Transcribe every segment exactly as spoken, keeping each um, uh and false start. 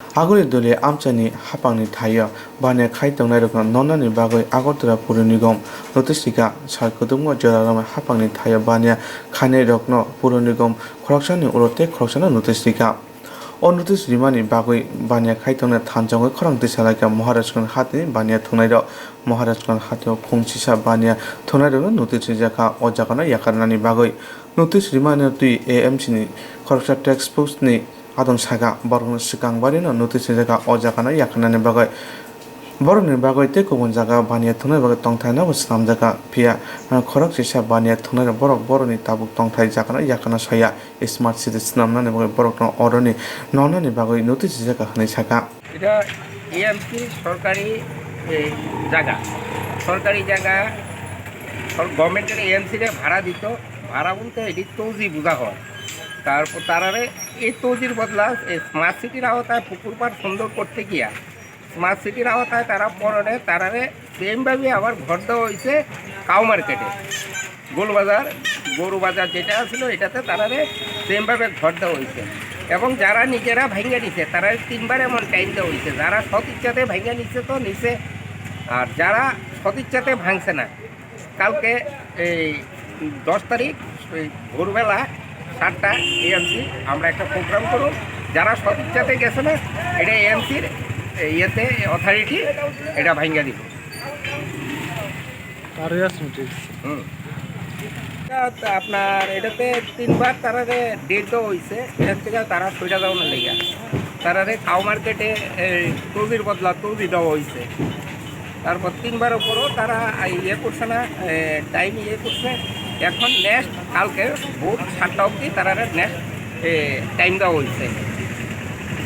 Aguli duli amchaini haphangni thaio baniya khai tongnairokno nonani bagwi Agartala Pur Nigam notice rikha. Sal kuthumgo jora romwi haphangni thaio baniya khainairokno Pur Nigam khoroksani ulo tei khoroksano notice rikha. O notice rimani bagwi baniya khai tongnai thansa wngwi khorang tisa laikha Maharajganj hatini baniya thwngnairok. Maharajganj hatio khung sisa baniya thwngnairokno notice rijakha o jagano yakarnani bagwi. Notice rimani twi A M C ni khoroksa task force ni adong saka borokno swkang barino notice rijakha o jagano yakarnani bagwi. Borokni bagwi tei kubun jaga baniya thwngna bagwi tongthaino bo swnamjakha, phiya, ah, khorok sisa baniya thwngnairok borok borokni tabuk tongthai jagano yakarna soya. Smart city swnamnani bagwi borokno oroni nonani bagwi notice rijakha hwnwi saka. এটা এএমসি সরকারি, এ, জায়গা, সরকারি জায়গা। গভর্নমেন্টের এএমসি রে ভাড়া দিত। ভাড়া বলতে এটি তৌজি বোঝা হয়। তারপর তারারে এই তৌজির বদলা এই স্মার্ট সিটির আওতায় পুকুর পাড় সুন্দর করতে গিয়া স্মার্ট সিটির আওতায় তারা পড়ে, তারারে সেমভাবে আবার ঘর দেওয়া হয়েছে কাউ মার্কেটে। গোল বাজার, গরু বাজার যেটা ছিল, এটাতে তারারে সেমভাবে ঘর দেওয়া হয়েছে। এবং যারা নিজেরা ভাঙিয়ে নিছে, তারা তিনবার এমন টাইম দেওয়া হয়েছে। যারা সদিচ্ছাতে ভাঙিয়ে নিচ্ছে তো নিছে, আর যারা সদিচ্ছাতে ভাঙছে না, কালকে এই দশ তারিখ এই ভোরবেলা সাতটা এএমসি আমরা একটা প্রোগ্রাম করব। যারা সদিচ্ছাতে গেছে না, এটা এএমসির ইয়েতে অথরিটি এটা ভাঙিয়ে দিব। আর ইয়াস মিটিং। হুম। এটা তো আপনার এটাতে তিনবার তারারে ডেট দেওয়া হয়েছে, এখান থেকে তারা সইটা দেওয়া লেগে। তারারে কাউ মার্কেটে এই তৌজির বদলা তৌজি দেওয়া হয়েছে। তারপর তিনবার উপরও তারা ইয়ে করছে না, এ, টাইম ইয়ে করছে। এখন নেক্সট কালকে ভোর সাতটা অবধি তারারে নেক্সট, এ, টাইম দেওয়া হয়েছে।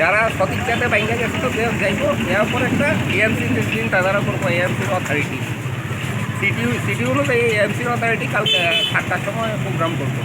যারা সদিচ্ছাতে বাইরে গেছে তো দে-, যাইবো, দেওয়ার পর একটা এএমসি দিন তারা করবো, এএমসির অথরিটি। সিটি, সিটি অনুযায়ী এএমসির অথরিটি কালকে সাতটার সময় প্রোগ্রাম করবো।